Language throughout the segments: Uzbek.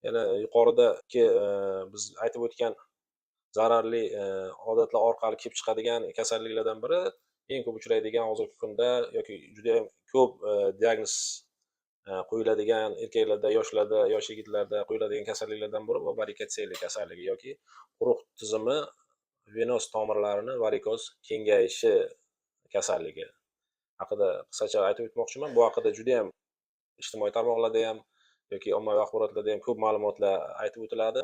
Yana yuqoridagi biz aytib o'tgan zararli odatlar orqali kelib chiqadigan kasalliklardan biri, eng ko'p uchraydigan hozirgi kunda yoki juda ham ko'p diagnoz qo'yiladigan erkaklarda, yoshlarda, yosh yigitlarda qo'yiladigan kasalliklardan biri bu varikotseliya kasalligi yoki urug' tizimi venoz tomirlarini varikoz kengayishi kasalligi haqida qisqacha aytib o'tmoqchiman. Bu haqida juda ham ijtimoiy tarmoqlarda ham yoki ommaviy axborotlarda ham ko'p ma'lumotlar aytib o'tiladi.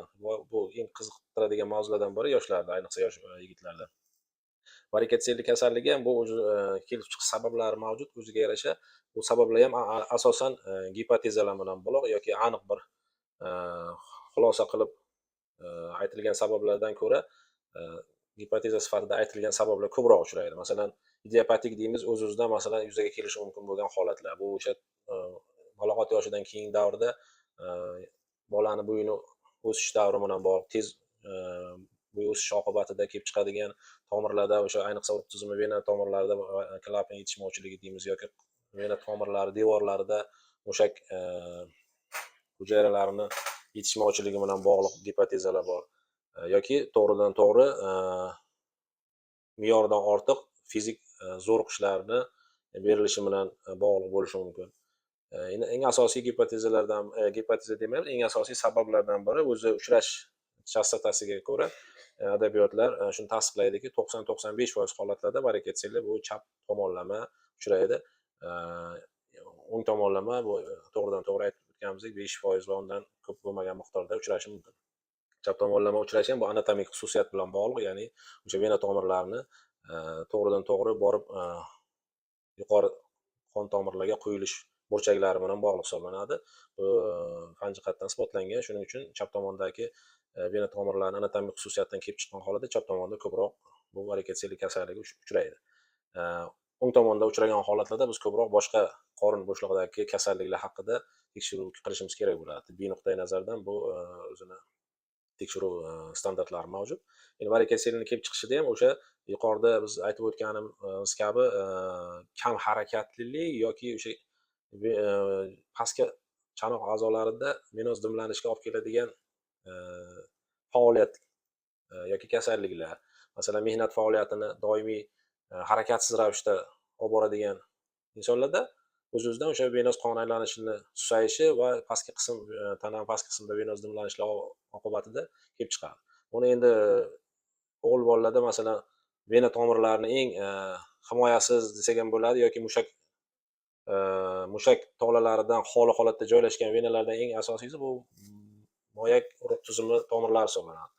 Bu eng qiziqtiradigan mavzulardan biri yoshlarda, ayniqsa yosh yigitlarda. Varikotseliya kasalligi ham bu o'zi kelib chiqish sabablari mavjud, o'ziga yarasha. Bu sabablar ham asosan gipotezalar bilan bog'liq yoki aniq bir xulosa qilib aytilgan sabablardan ko'ra gipoteza sifatida aytilgan sabablar ko'proq uchraydi. Masalan, idiopatik deymiz, o'z-o'zidan masalan yuzaga kelishi mumkin bo'lgan holatlar. Bu o'sha balog'at yoshidan keyingi davrda bolani bo'yini o'sish davri bilan bog'liq, tez bo'y o'sishi oqibatida kelib chiqadigan tomirlarda, o'sha ayniqsa urug' tizimi vena tomirlarida klapan yetishmovchiligi deymiz yoki vena tomirlari devorlarida mushak hujayralarini yetishmovchiligi bilan bog'liq gipotezalar bor. Yoki to'g'ridan to'g'ri me'yordan ortiq fizik zo'riqishlarni berilishi bilan bog'liq bo'lishi mumkin. Endi eng asosiy gipotezalardan, gipoteza demaymiz, eng asosiy sabablardan biri o'zi uchrash chastotasiga ko'ra adabiyotlar shuni tasdiqlaydiki, 90-95% holatlarda varikotseliya bu chap tomonlama uchraydi. O'ng tomonlama bu to'g'ridan to'g'ri aytib o'tganimizdek 5% va undan ko'p bo'lmagan miqdorda uchrashi mumkin. Chap tomonlama uchrashi ham bu anatomik xususiyat bilan bog'liq, ya'ni o'sha vena tomirlarini to'g'ridan to'g'ri borib yuqori qon tomirlarga quyilish burchaklari bilan bog'liq hisoblanadi. Bu fan jihatdan isbotlangan. Shuning uchun chap tomondagi vena tomirlarini anatomik xususiyatdan kelib chiqqan holatda chap tomonda ko'proq bu varikotseliya kasalligi uchraydi. O'ng tomonda uchragan holatlarda biz ko'proq boshqa qorin bo'shlig'idagi kasalliklar haqida tekshiruv qilishimiz kerak bo'ladi. Tibbiy nuqtai nazardan bu o'zini tekshiruv standartlari mavjud. Endi varikotseliyaning kelib chiqishida ham o'sha yuqorida biz aytib o'tganimiz kabi kam harakatlilik yoki o'sha pastki chanoq a'zolarida venoz dimlanishga olib keladigan faoliyat yoki kasalliklar, masalan, mehnat faoliyatini doimiy harakatsiz ravishda olib boradigan insonlarda o'z-o'zidan o'sha venoz qon aylanishini susayishi va pastki qism, tananing pastki qismida venoz dimlanishlar oqibatida kelib chiqadi. Buni endi o'g'il bolalarda masalan vena tomirlarini eng himoyasiz desak ham bo'ladi yoki mushak tolalaridan xoli holatda joylashgan venalardan eng asosiysi bu moyak urug' tizimi tomirlari hisoblanadi.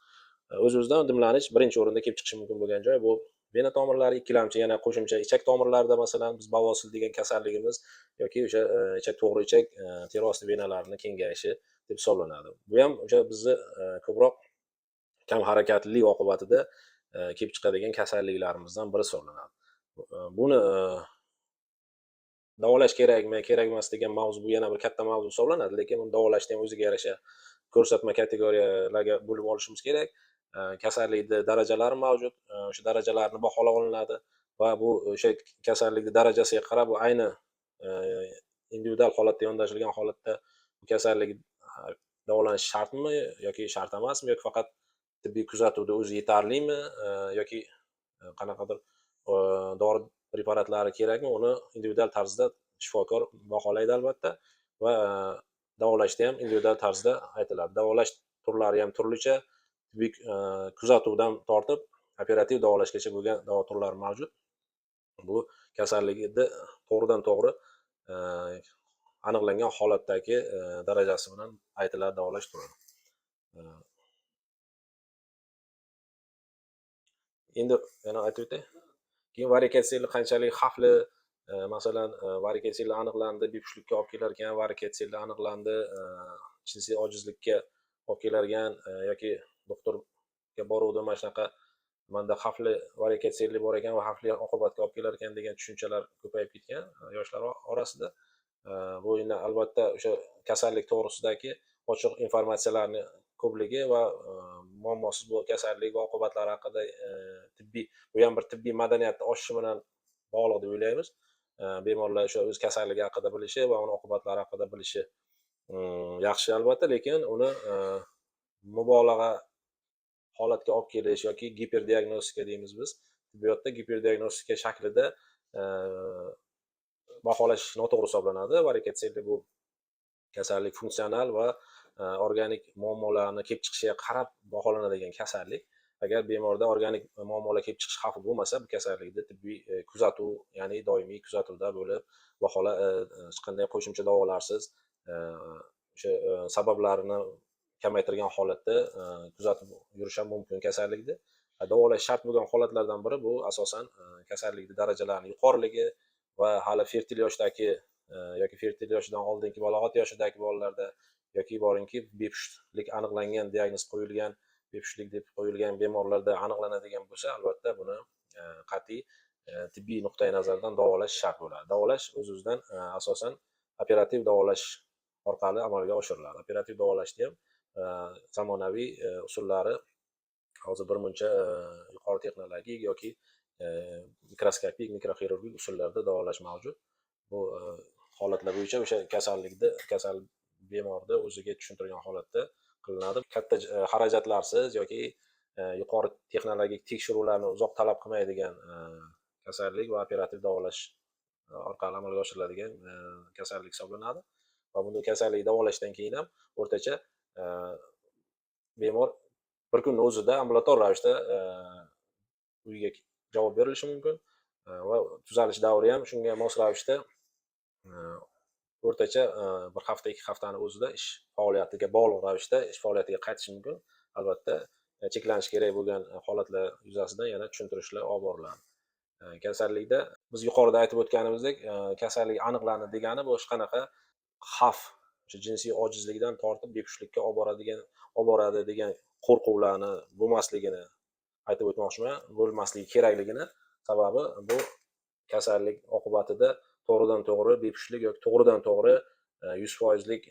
O'z-o'zidan dimlanish birinchi o'rinda kelib chiqishi mumkin bo'lgan joy bu vena tomirlari, ikkilamchi yana qo'shimcha ichak tomirlarida masalan biz bavosil degan kasalligimiz yoki o'sha ichak, to'g'ri ichak teri osti venalarini kengayishi deb hisoblanadi. Bu ham o'sha bizni ko'proq kam harakatlilik oqibatida kelib chiqadigan kasalliklarimizdan biri hisoblanadi. Buni davolash kerakmi, kerak emas degan mavzu bu yana bir katta mavzu hisoblanadi, lekin buni davolashda ham o'ziga yarasha ko'rsatma kategoriyalarga bo'lib olishimiz kerak. Kasallikni darajalari mavjud, o'sha darajalarni baholab olinadi va bu o'sha kasallikni darajasiga qarab bu ayni individual holatda yondashilgan holatda bu kasallik davolanish shartmi yoki shart emasmi yoki faqat tibbiy kuzatuvda o'zi yetarlimi yoki qanaqadir dori preparatlari kerakmi, uni individual tarzda shifokor baholaydi albatta va davolashda ham individual tarzda aytiladi. Davolash turlari ham turlicha, tibbiy kuzatuvdan tortib operativ davolashgacha bo'lgan davo turlari mavjud. Bu kasallikni to'g'ridan to'g'ri aniqlangan holatdagi darajasi bilan aytiladi davolash turi. Endi yana aytib o'tay. Keyin varikotseliya qanchalik xavfli, masalan, varikotseliya aniqlandi, bepushtlikka olib kelar ekan, varikotseliya aniqlandi, jinsiy ojizlikka olib kelar ekan, yoki doktorga boruvdi mana shunaqa menda xavfli varikotseliya bor ekan va xavfli oqibatga olib kelar ekan degan tushunchalar ko'payib ketgan yoshlar orasida. Bu endi albatta o'sha kasallik to'g'risidagi ochiq informatsiyalarni ko'pligi va muammosiz bu kasallik va oqibatlari haqida tibbiy, bu ham bir tibbiy madaniyatni oshishi bilan bog'liq deb o'ylaymiz. Bemorlar o'sha o'z kasalligi haqida bilishi va uni oqibatlari haqida bilishi Yaxshi albatta, lekin uni mubolag'a holatga olib kelish yoki giperdiagnostika deymiz biz. Tibbiyotda giperdiagnostika shaklida baholash noto'g'ri hisoblanadi. Varikotsel bu kasallik funksional va organik muammolarni kelib chiqishiga qarab baholanadigan kasallik. Agar bemorda organik muammolar kelib chiqish xavfi bo'lmasa, bu kasallikni tibbiy kuzatuv, ya'ni doimiy kuzatuvda bo'lib, bahola hech qanday qo'shimcha davolarsiz, o'sha sabablarini kamaytirgan holatda kuzatib yurish ham mumkin kasallikni. Davolash shart bo'lgan holatlardan biri bu asosan kasallikni darajalari yuqoriligi va hali fertil yoshdagi yoki fertil yoshidan oldingi balog'at yoshidagi bolalarda yoki boringki bepushtlik aniqlangan, diagnoz qo'yilgan, bepushtlik deb qo'yilgan bemorlarda aniqlanadigan bo'lsa, albatta buni qat'iy tibbiy nuqtai nazardan davolash shart bo'ladi. Davolash o'z-o'zidan asosan operativ davolash orqali amalga oshiriladi. Operativ davolashni ham zamonaviy usullari hozir birmuncha yuqori texnologik yoki mikroskopik, mikroxirurgik usullarda davolash mavjud. Bu holatlar bo'yicha o'sha kasallikni kasal bemorni o'ziga tushuntirgan holatda qilinadi. Katta xarajatlarsiz yoki yuqori texnologik tekshiruvlarni uzoq talab qilmaydigan kasallik va operativ davolash orqali amalga oshiriladigan kasallik hisoblanadi. Va bunday kasallikni davolashdan keyin ham o'rtacha bemor bir kunni o'zida ambulator ravishda uyga javob berilishi mumkin va tuzalish davri ham shunga mos ravishda o'rtacha bir hafta, 2 haftani o'zida ish faoliyatiga bog'liq ravishda ish faoliyatiga qaytishi mumkin. Albatta cheklanishi kerak bo'lgan holatlar yuzasidan yana tushuntirishlar olib boriladi. Kasallikda biz yuqorida aytib o'tganimizdek, kasallik aniqlandi degani bu hech qanaqa xavf, o'sha jinsiy ojizlikdan tortib bepushtlikka olib boradi degan qo'rquvlarni bo'lmasligini aytib o'tmoqchiman, bo'lmasligi kerakligini. Sababi bu kasallik oqibatida to'g'ridan to'g'ri bepushtlik yoki to'g'ridan to'g'ri 100%lik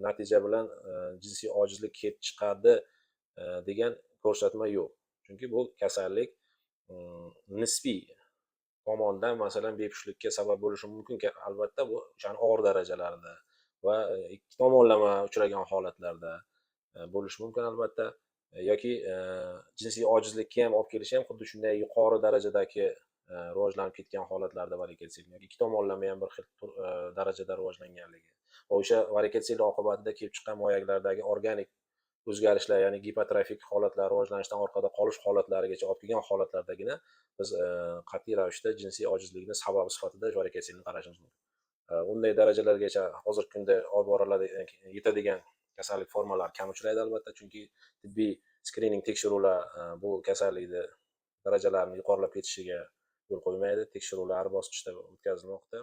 natija bilan jinsiy ojizlik kelib chiqadi degan ko'rsatma yo'q. Chunki bu kasallik nisbiy tomondan, masalan, bepushtlikka sabab bo'lishi mumkin. Albatta bu o'shani og'ir darajalarida va ikki tomonlama uchragan holatlarda bo'lishi mumkin albatta. Yoki jinsiy ojizlikka ham olib kelishi ham xuddi shunday yuqori darajadagi rivojlanib ketgan holatlarda varikotsel yoki ikki tomonlama ham bir xil darajada rivojlanganligi va o'sha varikotsel oqibatida kelib chiqqan moyaklardagi organik o'zgarishlar, ya'ni gipotrofik holatlar, rivojlanishdan orqada qolish holatlarigacha olib kelgan holatlardagina biz qat'iy ravishda jinsiy ojizlikni sababi sifatida varikotselni qarashimiz mumkin. Unday darajalargacha hozirgi kunda olib boriladi, yetadigan kasallik formalari kam uchraydi albatta, chunki tibbiy skrining tekshiruvlar bu kasallikni darajalarini yuqorilab ketishiga yo'l qo'ymaydi. Tekshiruvlar har bosqichda o'tkazilmoqda.